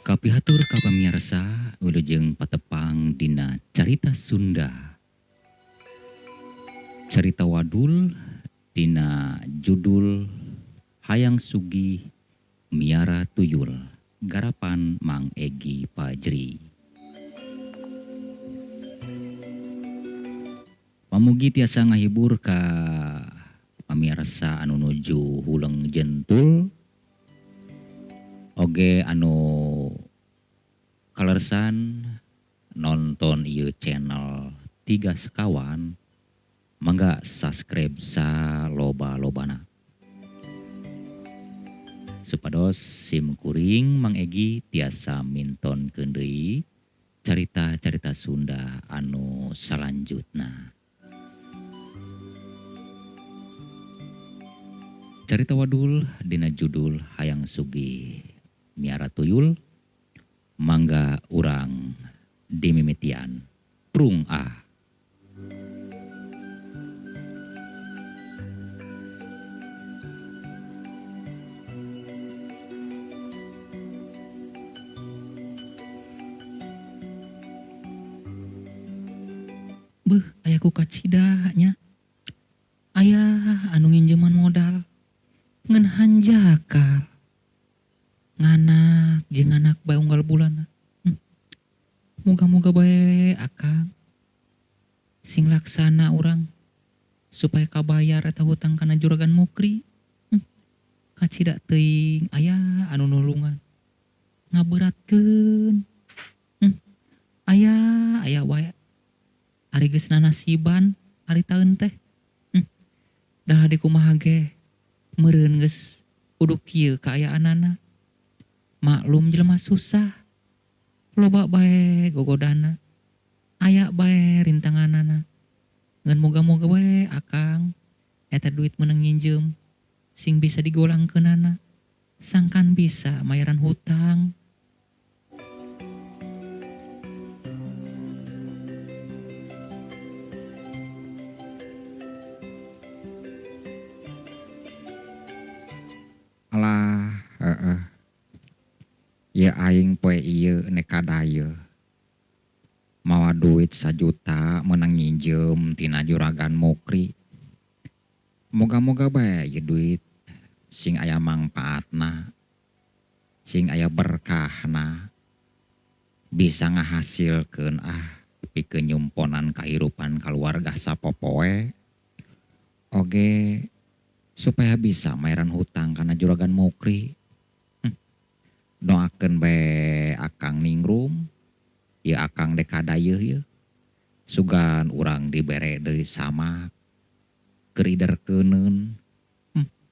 Kapihatur ka pamiarsa wilujeng patepang dina Carita Sunda. Carita wadul dina judul Hayang Sugih Miara Tuyul garapan Mang Egi Fajri. Pamugi tiasa ngahibur ka pamiarsa anu nuju huleng jentul oge anu kalersan nonton ieu channel 3 Sekawan mangga subscribe saloba-lobana supados sim kuring Mang Egi tiasa mintonkeun deui carita-carita Sunda anu salanjutna. Carita wadul dina judul Hayang Sugih Miara Tuyul mangga urang dimimitian prung ah. Beuh, aya ku kacida nya. Aya anu nginjeman modal ngan hanjakal. Nganak jeung anak bae unggal bulan. Moga-moga bae akang sing laksana urang supaya kabayar eta hutang kana juragan Mukri. Kacida teuing aya anu nulungan ngaberatkeun. Aya aya wae ari geus nanasiban ari taeun teh. Dah di kumaha ge meureun geus kudu kieu kaayaanana. Maklum jelema susah, loba bae gogodana, aya bae rintanganana. Ngan moga-moga bae akang eta duit meunang nginjem sing bisa digolangkeunana, sangkan bisa mayaran hutang. Alah, heeh. Ya aing poe ieu nekadaya. Mawa duit 1 juta menang nginjem tina juragan Mukri. Moga-moga bae ieu duit sing aya mangpaatna, sing aya berkahna, bisa ngahasilkeun ah pikeun nyumponan kahirupan kaluarga sapopoe. Oge supaya bisa mayaran hutang kana juragan Mukri. Doakeun bae akang ningrum, ieu akang dek kadayeuh ieu. Sugan urang dibere deui samak, keur iderkeuneun.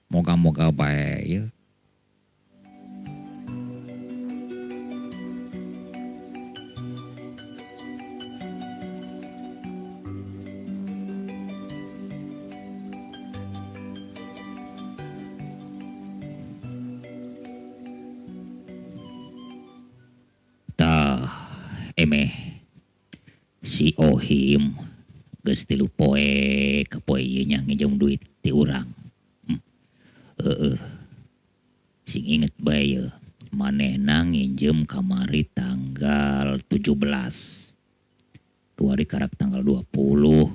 Moga-moga bae ieu. Emeh si Ohim geus 3 poe ka poe ieu nya nginjem duit ti urang. Heeh. Sing inget bae ye, manehna nginjem kamari tanggal 17. Kuari karak tanggal 20.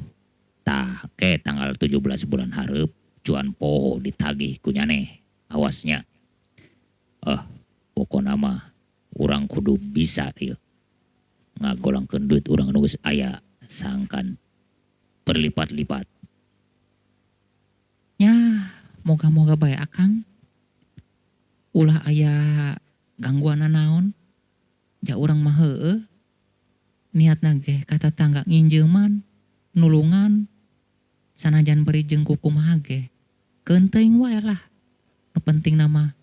Tah ke tanggal 17 bulan hareup cuan poho ditagih ku nyaneh. Awasnya. Pokona mah urang kudu bisa ieu. Ngagolangkeun duit urang anu geus aya sangkan berlipat-lipat. Nya, moga-moga bae akang ulah aya gangguan naon. Ja urang mah heueuh niatna ge ka tatangga nginjeuman, nulungan sanajan beri jeung kukumaha ge. Keun teuing wae lah. Nu penting nama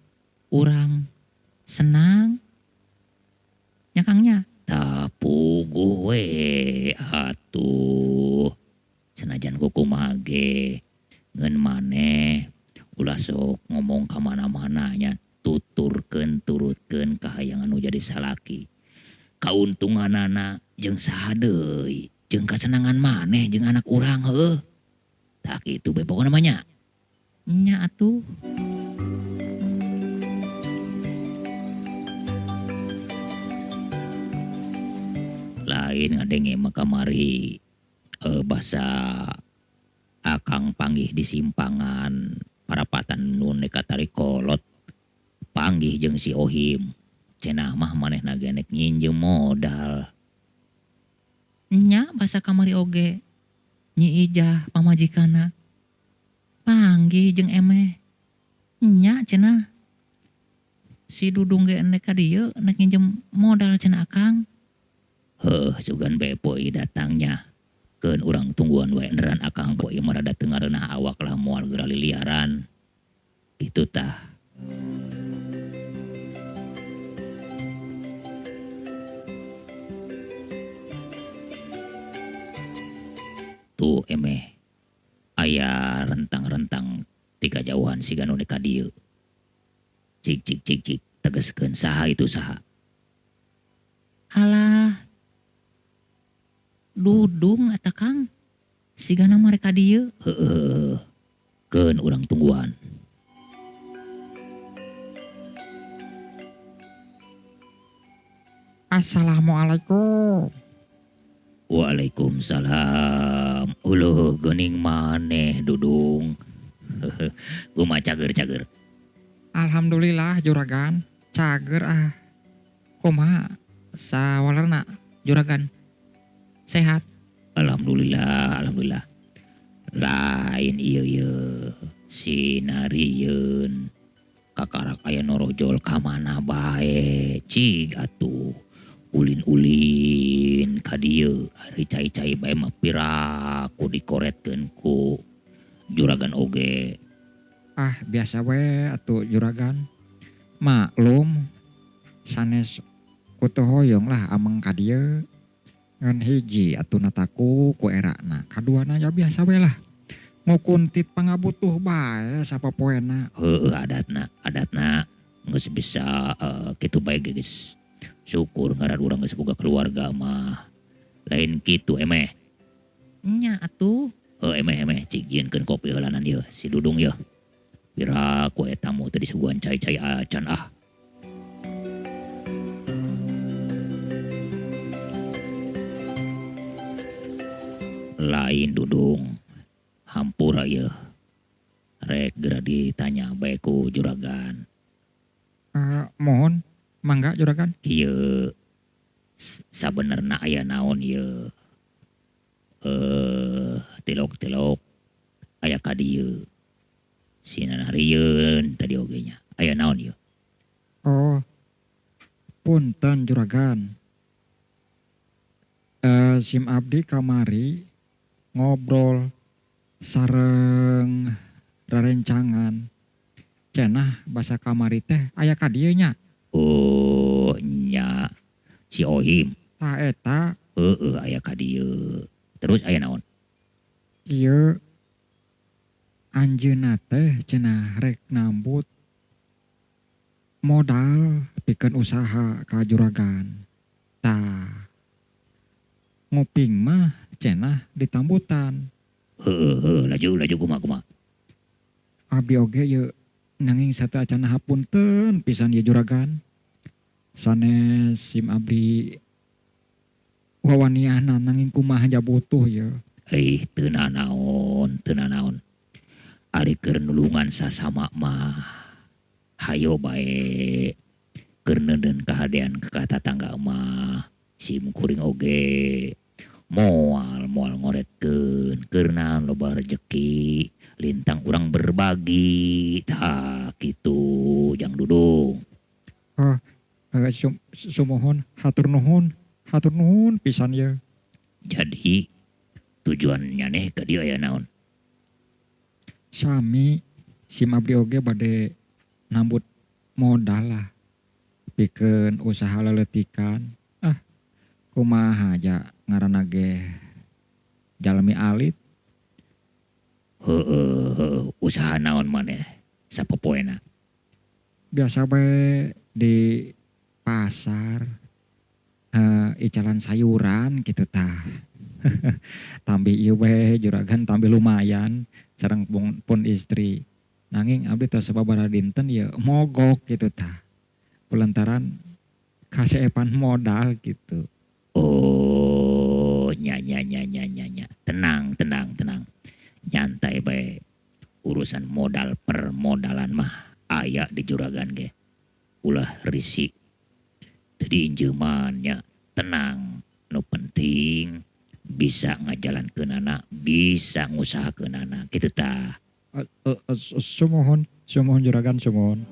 urang senang. Nya Kang nya. Tapuguh we atuh senajan kukumaha ge ngeun maneh ulah sok ngomong ka mana-mana nya, tuturkeun turutkeun kahayang anu jadi salaki. Kauntunganana jeung saha deui jeung kasenangan maneh jeung anak urang heueuh. Tah kitu bae pokona mah nya. Nya atuh. Lain ngadenge mah kamari basa akang panggih di simpangan parapatan nu neuk ka Tarikolot panggih jeung si Ohim. Cenah mah manehna ge nek nginjem modal. Nya basa kamari oge Nyi Ijah pamajikanna panggih jeung emeh. Nya cenah si Dudung ge nek ka dieu nek nginjem modal cenah akang. Heuh, sugan bae poe datangnya. Keun urang tungguan wae neran akang poe mah rada teu ngareunah awak lah moal geura liliaran. Kitu tah. Tuh emeh aya rentang-rentang ti kajauhan siga nu ka dieu. Cik cik cik cik tegeskeun saha itu saha. Alah. Dudung eta Kang. Sigana mah rek ka dieu. Heueuh. Keun urang tungguan. Assalamualaikum. Waalaikumsalam. Uluh geuning maneh Dudung. Kumaha cager-cager. Alhamdulillah juragan, cager ah. Kumaha sawalerna juragan? Sehat? Alhamdulillah, alhamdulillah. Lain ieu ieu sinarieun kakarak aya norojol ka mana bae cig atuh. Ulin-ulin ka dieu ari cai-cai bae mah piraku dikoretkeun ku juragan oge. Ah biasa we atuh juragan. Maklum sanes ku teu hoyong lah ameng ka dieu. Ngan hiji atuh nataku ku erana, kaduana ya biasa we lah. Ngukuntit pangabutuh bae sapopoena. Heueuh adatna, adatna geus bisa kitu bae ge geus. Syukur ngaran urang geus boga keluarga mah. Lain kitu emeh. Nya atuh. Heuh emeh emeh cik jieunkeun kopi heulanan ieu si Dudung ieu. Piraku eta tamu teu disuguhan cai-cai acan ah. Lain Dudung. Hampura ieu. Rek geura ditanya bae ku juragan. Mohon mangga juragan. Ieu sabenerna aya naon ieu? Tilok-tilok aya ka dieu. Sinarieun tadi oge nya. Aya naon ieu? Oh. Punten juragan. Sim abdi kamari ngobrol sareng rerencangan. Cenah basa kamari teh aya ka dieu nya. Oh nya si Ohim. Tah eta. Heueuh aya ka dieu. Terus aya naon? Ieu anjeunna teh cenah rek nambut modal pikeun usaha ka juragan. Tah nguping mah cenah ditambutan. Heueuh laju laju kumaha kumaha. Abdi oge ieu nanging sateuacanna hapunten pisan ieu juragan. Sanes sim abdi wawaniahna nanging kumaha ja butuh ieu. Ih teu nanaon, teu nanaon. Ari keur nulungan sasama mah hayo bae. Keur neuneun kahadean ka tatangga mah sim kuring oge moal moal ngoretkeun keur naon loba rejeki lintang urang berbagi tah kitu Jang Dudung. Oh, sumuhun hatur nuhun pisan ieu. Jadi tujuannya neh ka dieu aya naon? Sami sim abdi oge bade nambut modal lah pikeun usaha leletikan. Ah kumaha ja ngaranna ge jalmi alit. Heueuh usaha naon maneh sapopoena? Biasa bae di pasar icalan sayuran kitu tah. Tambih ieu we juragan tambih lumayan sareng pun istri. Nanging abdi tos sababaraha dinten ieu mogok kitu tah. Kulantaran kaseepan modal gitu. Oh nya nya nya nya nya nya. Tenang, tenang, tenang. Nyantai bae. Urusan modal permodalan mah aya di juragan ge. Ulah risik. Tadi injeuman nya tenang. Nu penting bisa ngajalankeun anak, bisa ngusahakeun anak kitu tah. Sumuhun, sumuhun juragan, sumuhun.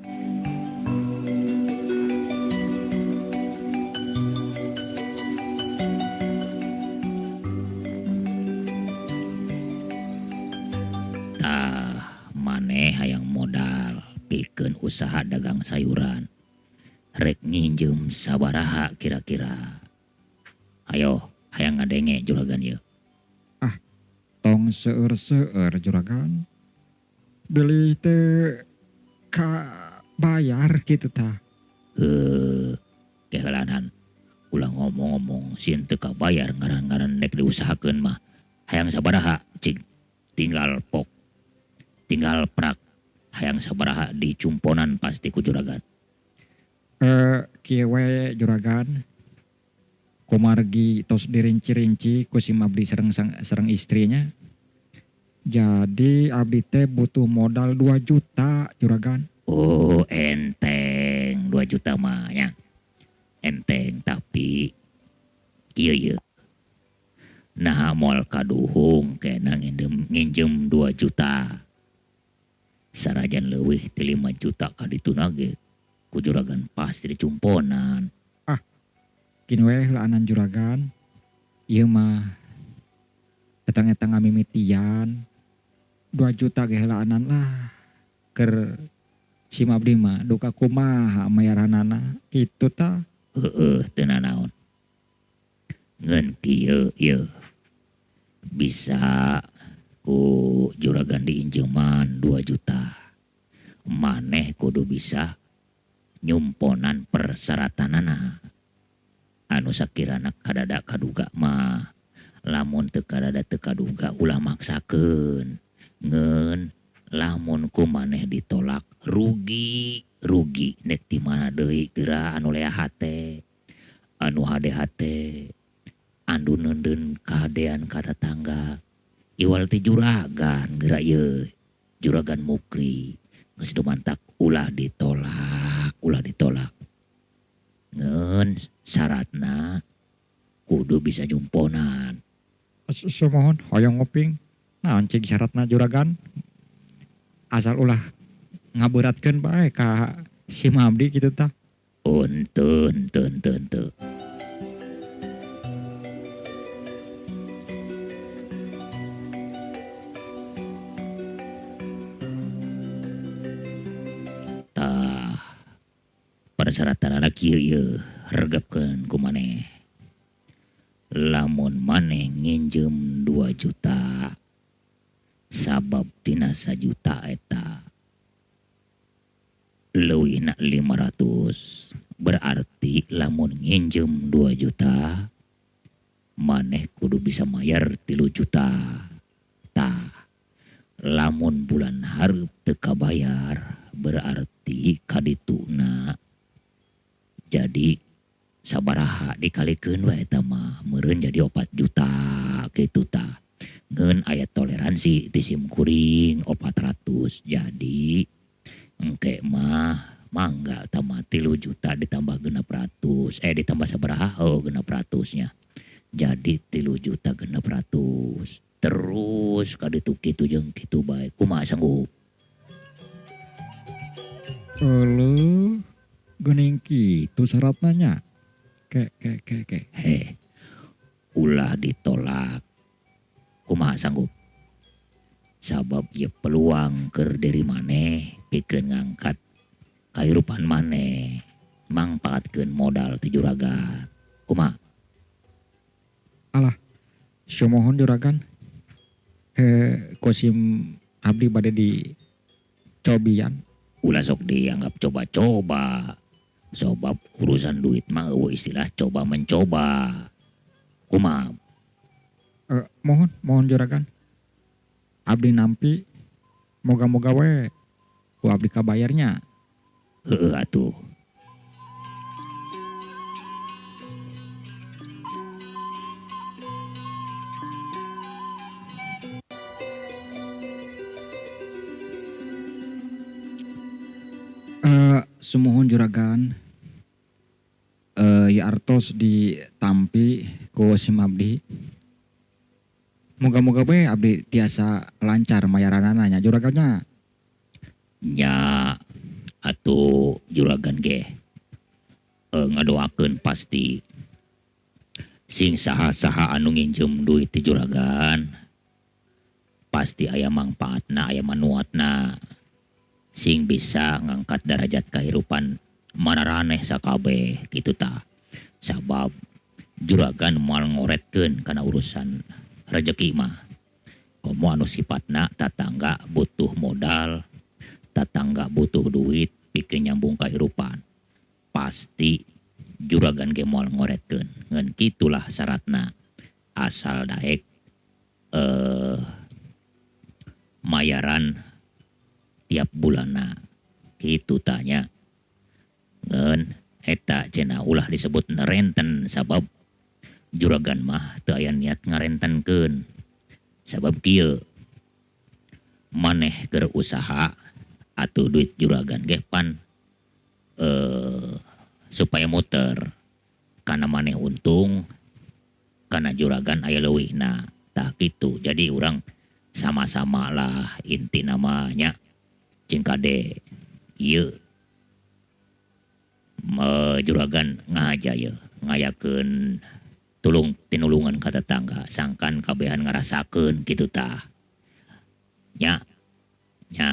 Tah, maneh hayang modal pikeun usaha dagang sayuran. Rek nginjem sabaraha kira-kira. Ayo, hayang ngadenge juragan ieu. Ah, tong seueur-seueur juragan. Beli teu kabayar kitu tah. Heuh, kehelanan. Ulah ngomong-ngomong sieun teu kabayar ngaran-ngaran rek diusahakeun mah. Hayang sabaraha cing, tinggal pok. Tinggal prak. Hayang sabaraha dicumponan pasti ku juragan. Kieu we juragan. Kumargi tos dirinci-rinci ku sim abdi sareng istrinya. Jadi abdi teh butuh modal 2 juta juragan. Oh, enteng 2 juta mah nya. Enteng tapi kieu ieu. Nah moal kaduhung kena nginjem 2 juta. Sarajan leuwih ti 5 juta ka dituna ge ku juragan pasti dicumponan. Ah, kin we heulaanan juragan. Ieu mah etang-etang ngamimitian. 2 juta ge heulaanan lah. Keur sim abdi mah duka kumaha mayaranana kitu tah. Heueuh, teu nanaon. Ngeun kieu ieu. Bisa ku juragan diinjeman 2 juta. Maneh kudu bisa nyumponan persyaratanana. Anu sakirana kadada kaduga mah. Lamun teu kadada teu kaduga ulah maksakeun. Ngeun lamun ku maneh ditolak rugi, rugi nek ti mana deui geura anu lea hate. Anu hade hate. Anu neundeun kahadean ka tatangga. Iwal ti juragan geura ieu. Juragan mukri geus dumantak ulah ditolak, ulah ditolak. Ngeun syaratna kudu bisa jumponan. Sumuhun hoyong nguping. Naon cing syaratna juragan? Asal ulah ngaberatkeun bae ka sim abdi kitu tah. Henteu, henteu, henteu, henteu. Tah, persyaratanana kieu ieu regepkeun ku maneh. Lamun maneh nginjem 2 juta, sabab tina sajuta eta leuwihna 500, berarti lamun nginjem 2 juta maneh kudu bisa mayar 3 juta. Tah, lamun bulan hareup teu kabayar berarti kadituna jadi sabaraha dikalikeun we eta mah meureun jadi 4 juta kitu tah. Ngeun aya toleransi ti sim kuring 400, jadi engke mah mangga tambah 3 juta ditambah 600, ditambah sabaraha oh 600 nya. Jadi 3 juta 600. Terus kaditu kitu jeung kitu bae kumaha sanggup? Euleuh, geuning kitu syaratna nya. Ke ke ke ke. Heh. Ulah ditolak. Kumaha sanggup? Sabab ieu peluang keur diri maneh pikeun ngangkat kahirupan maneh, mangpaatkeun modal ti juragan. Kumaha? Alah, sumuhun juragan. Kosim abdi bade dicobian. Ulah sok dianggap coba-coba. Sobab urusan duit mah eueuh istilah coba mencoba. Kumaha? Mohon, mohon juragan. Abdi nampi, moga-moga we ku abdi kabayarnya. Heeh atuh. Sumuhun juragan. Ya artos ditampi ku sim abdi. Moga-moga bae abdi tiasa lancar mayaranana nya juragannya. Nya atuh juragan ge ngadoakeun pasti sing saha-saha anu nginjem duit ti juragan pasti aya mangpaatna, aya manuatna, sing bisa ngangkat derajat kehidupan mararaneh sakabeh kitu tah. Sabab juragan moal ngoretkeun kana urusan rejeki mah. Komo anu sifatna tatangga butuh modal, tatangga butuh duit pikeun nyambung kahirupan, pasti juragan ge moal ngoretkeun. Ngan kitulah syaratna, asal daek mayaran tiap bulanna kitu tanya. Ngan eta cenah ulah disebut renten, sabab juragan mah teu aya niat ngarentenkeun. Sabab kieu, maneh keur usaha atuh duit juragan ge pan supaya muter, kana maneh untung, kana juragan aya leuwihna tah kitu. Jadi urang sama-sama lah inti namanya cing kade ieu juragan ngaja ye ngayakeun tulung tinulungan ka tetangga sangkan kabehan ngarasakeun kitu tah nya. Nya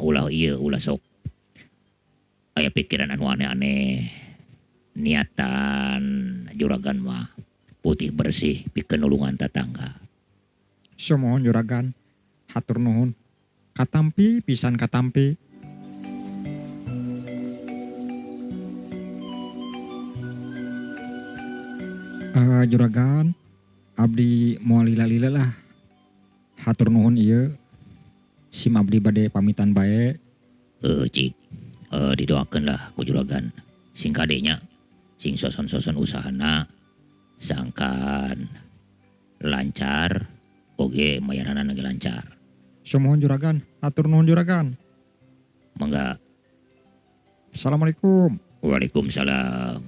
ulah ieu ulah sok aya pikiran anu aneh-aneh, niatan juragan mah putih bersih pikeun nulungan tetangga. Sumuhun juragan, hatur nuhun. Katampi pisan katampi. Juragan, abdi moal lila-lila lah. Hatur nuhun ieu. Sim abdi bade pamitan bae. Cik, didoakeun lah ku juragan. Sing kadenya, sing soson-soson usahana sangkan lancar, oge mayaranana ge lancar. Sumuhun juragan, hatur nuhun juragan. Mangga. Assalamualaikum. Waalaikumsalam.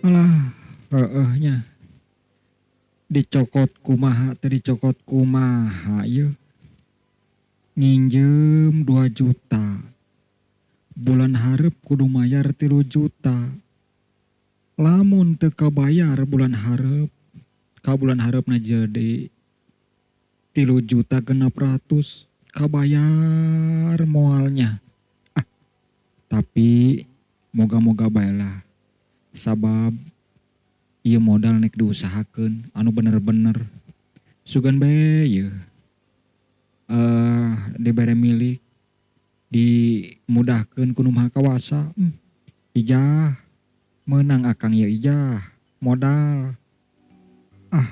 Alah, heeh nya. Dicokot kumaha teh dicokot kumaha ieu. Nginjem 2 juta. Bulan hareup kudu mayar 3 juta. Lamun teu kabayar bulan hareup, ka bulan hareupna jadi 3.600.000 kabayar moalnya. Ah, tapi moga-moga bae lah. Sabab ieu modal nek diusahakeun anu bener-bener. Sugan bae ieu. Dibere milik, dimudahkeun ku nu Maha Kawasa. Ijah meunang akang ieu ijah modal. Ah,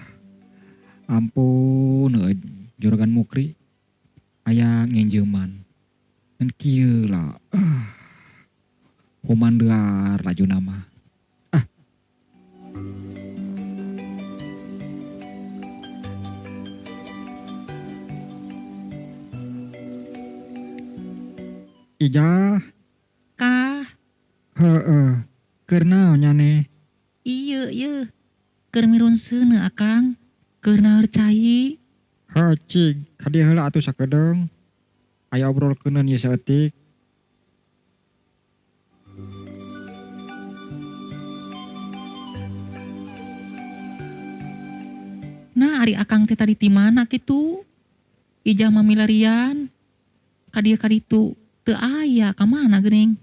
ampun euy juragan Mukri aya nginjeuman. Ngan kieu lah. Ah, humandear lajuna mah. Ah. Ijah. Kah. Heeh. Keur naon nya neh? Ieu ieu. Keur mirun seuneu akang. Keur naeur cai. Heuh cig, ka dieu heula atuh sakedeung. Aya obrolkeuneun ieu saeutik. Nah, ari akang teh tadi ti mana kitu? Ijah mah milarian. Ka dieu ka ditu teu aya, ka mana geuning?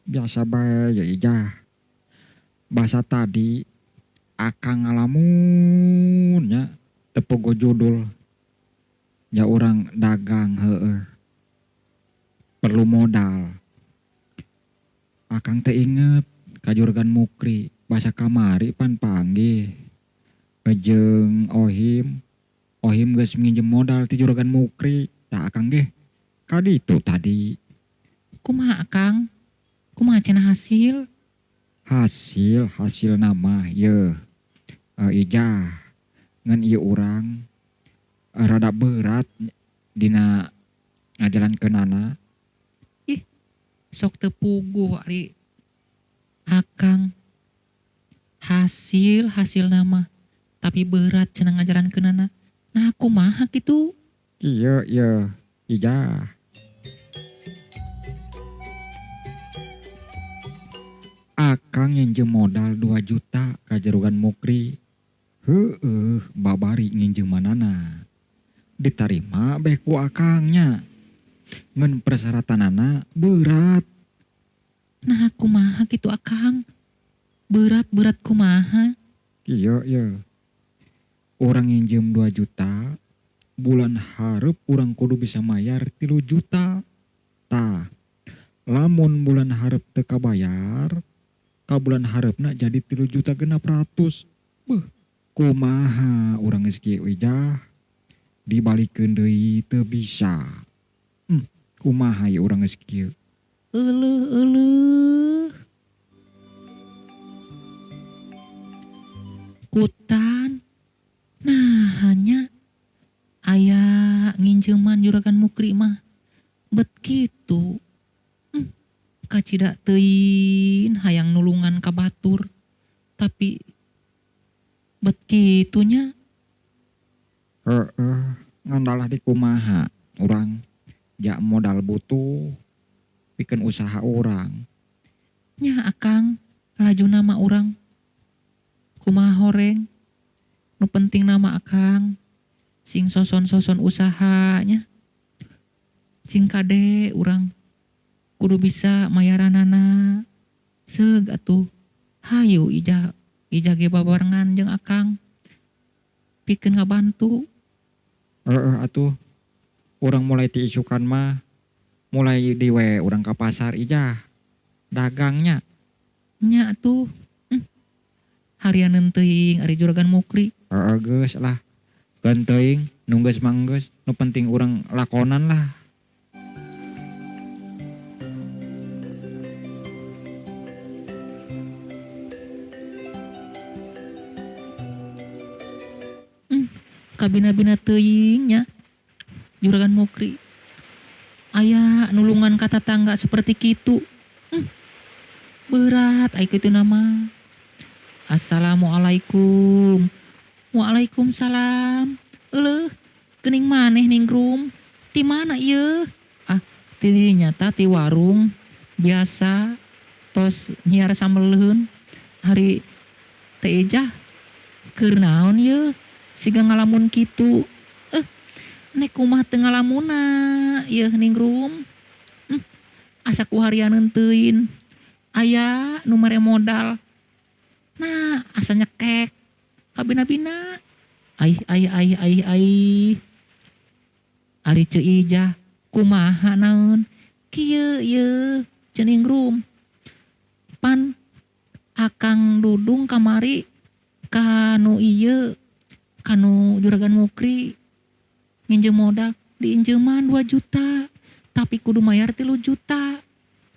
Biasa bae ya Ijah. Basa tadi akang ngalamun nya teu pogo judul. Ya urang dagang heueuh. Perlu modal. Akang teh inget ka Juragan Mukri basa kamari pan panggih. Jeung Ohim, Ohim geus nginjem modal ti Juragan Mukri. Tah akang ge ka ditu tadi. Kumaha akang? Kumaha cenah hasil? Hasil, hasil nama ye. Ijah ngan ieu urang Rada berat dina ngajalankeunana. Ih, sok teu puguh ari akang. Hasil nama tapi berat cenah ngajalankeunana. Nah kumaha kitu? Kieu ieu Ijah. Akang nginjem modal 2 juta ka Juragan Mukri. Heueuh, babari nginjemanana. Ditarima beh ku akangnya. Ngan persyaratanana berat. Nah kumaha kitu akang? Berat-berat kumaha? Kieu ieu. Urang nginjem 2 juta, bulan hareup urang kudu bisa mayar 3 juta. Tah, lamun bulan hareup teu kabayar, ka bulan hareupna jadi 3.600.000. Beuh, kumaha urang geus kieu Ijah? Dibalikeun deui teu bisa. Kumaha ieu urang geus kieu? Euleuh euleuh. Kutan. Nah, hanya aya nginjeuman Juragan Mukri mah. Bet kitu. Kacida teuing hayang nulungan ka batur. Tapi bet kitunya. Heeh, ngandalah di kumaha urang jak modal butuh pikeun usaha urang. Nya akang laju nama urang. Kumaha horeng? Nu penting nama akang sing soson-soson usahanya. Cing kade urang kudu bisa mayaranana. Seug atuh. Hayu ijah ijah ge babarengan jeung akang. Pikeun ngabantu. Heeh atuh. Urang mulai ti isukan mah mulai di we urang ka pasar ijah dagangnya. Nya atuh. Harianeun teuing ari Juragan Mukri. Heeh geus lah. Keun teuing nu geus mah geus, nu penting urang lakonan lah. Kabina-bina teuing nya Juragan Mukri. Aya nulungan ka tatangga seperti kitu. Berat ai kitu nama. Assalamualaikum. Waalaikumsalam. Euleuh, geuning maneh ningrum. Ti mana ieu? Ah, ti nyata ti warung biasa tos nyiar sameleun. Hari teh Ijah keur naon ieu? Siga ngalamun kitu. Nek kumaha teu ngalamuna ieu ningrum. Asa ku harianeun teuing. Aya nu mere modal. Nah, asa nyekek kabina-bina. Ai ai ai ai ai. Ari Ceu Ijah kumaha naon? Kieu ieu Ceu Ningrum. Pan Akang Dudung kamari kanu ieu kanu Juragan Mukri nginjem modal diinjeman 2 juta tapi kudu mayar 3 juta.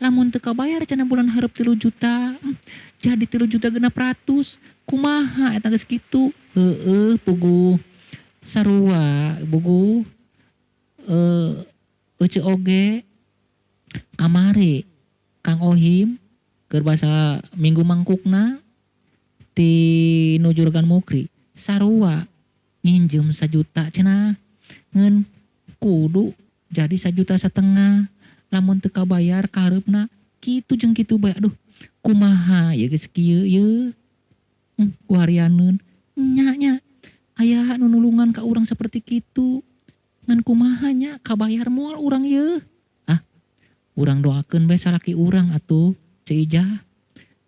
Lamun teu kabayar cenah bulan hareup 3 juta. Jadi 3.600.000. Kumaha eta geus kitu? Heueuh puguh. Sarua buguh euceu oge kamari Kang Ohim keur basa minggu mangkukna ti nu Juragan Mukri sarua nginjem 1 juta cenah ngeun kudu jadi 1,5 juta. Lamun teu kabayar kahareupna kitu jeung kitu bae. Aduh kumaha ye geus kieu ye. Ku harianeun nya nya aya nu nulungan ka urang seperti kitu. Ngan kumaha nya kabayar moal urang ye. Ah, urang doakeun bae salaki urang atuh Ceu Ijah.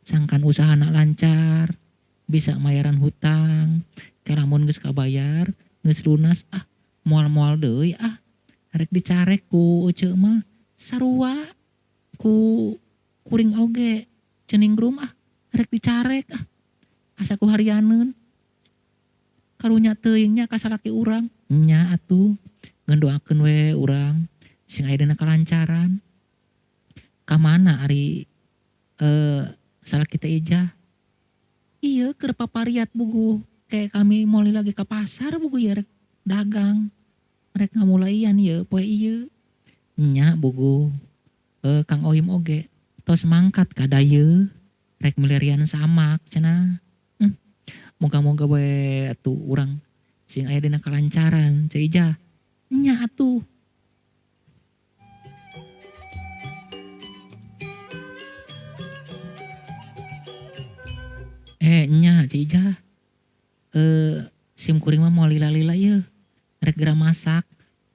Sangkan usahana lancar, bisa mayaran hutang. Ke lamun geus kabayar, geus lunas, ah moal-moal deui ah. Rek dicarek ku eceu mah sarua ku kuring oge Ceu Ningrum ah rek dicarek ah. Asa ku harianeun. Karunya teuing nya ka salaki urang. Nya atuh ngeun doakeun we urang sing aya dina kalancaran. Ka mana ari salaki teh Ijah? Ieu keur papariat buguh kayak kami moal lagi ke pasar buguh ieu rek dagang. Rek ngamulaian ieu poe ieu. Nya bugu Kang Ohim oge tos mangkat ka dayeuh rek milarian samak cenah. Moga-moga we atuh urang sing aya dina kalancaran Ceu Ijah. Nya atuh. Nya Ceu Ijah. Sim kuring mah moal lila-lila ieu. Rek geura masak.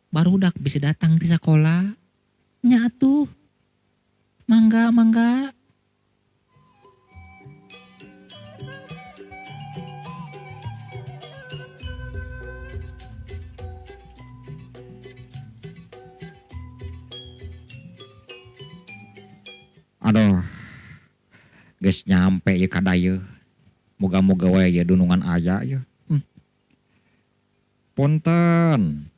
Barudak bisa datang ti sakola. Nya atuh. Mangga mangga. Aduh, geus nyampe ieu ka dayeuh. Moga-moga we ieu dunungan aya ieu. Punten.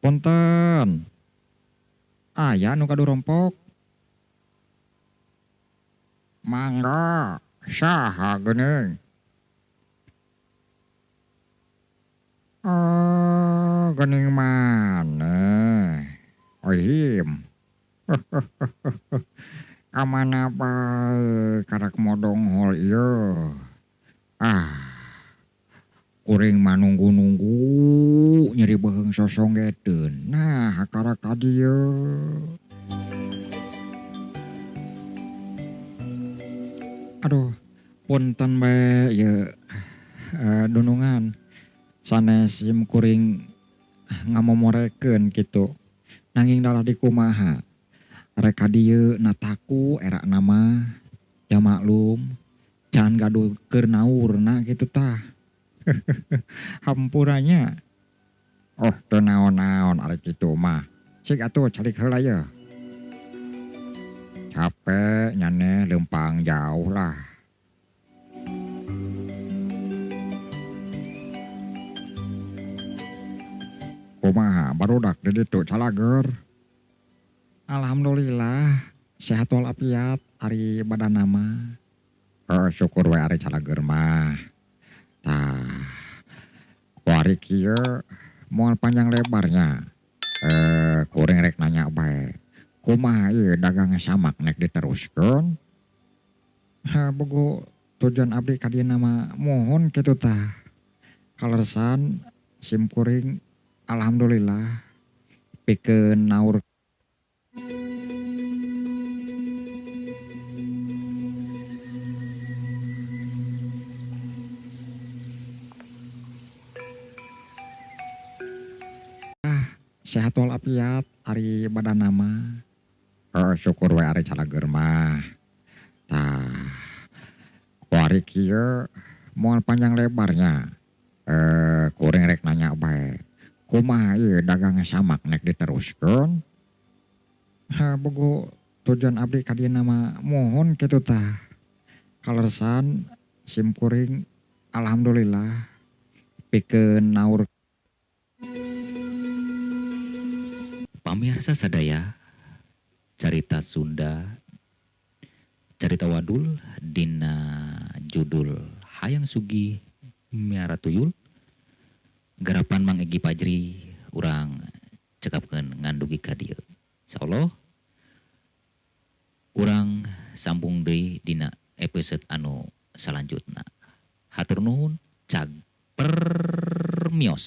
Punten. Aya nu gaduh rompok. Mangga, saha geuning? Oh, geuning maneh? Ohim. Kamana bae karak modonghol ieu. Ah. Kuring mah nunggu-nunggu nyeri beuheung sosonggeteun. Nah, karak ka dieu. Aduh, punten bae ieu dunungan. Sanes sim kuring ngamomorekeun kitu. Nanging dalah dikumaha. Rek ka dieu nataku erakna mah. Ya maklum, can gaduh keur naurna kitu tah. Hampuranya. Oh, teu naon-naon ari kitu mah. Cik atuh calik heula yeuh. Capek nyaneh leumpang jauh lah. Kumaha barudak di ditu calager. Alhamdulillah sehat walafiat ari badanna mah. Syukur we ari calager mah. Tah, kuari kieu moal panjang lebarnya. Kuring rek nanya bae. Kumaha ieu dagang samak nek diteruskeun? Ha bogo tujuan abdi ka dieu mah mohon kitu tah. Kaleresan sim kuring alhamdulillah pikeun naur sehat walafiat ari badanna mah. Syukur we ari calager mah. Tah, kuari kieu moal panjang lebarnya. Kuring rek nanya bae. Kumaha ieu dagang samak nek diteruskeun? Ha bogo tujuan abdi ka dieu mah mohon kitu tah. Kaleresan sim kuring alhamdulillah pikeun naur. Pamirsa sadaya, carita Sunda, carita wadul dina judul Hayang Sugih Miara Tuyul, garapan Mang Egi Pajri urang cekapkeun ngandugi ka dieu. Insyaallah urang sambung deui dina episode anu salanjutna. Hatur nuhun, cag permios.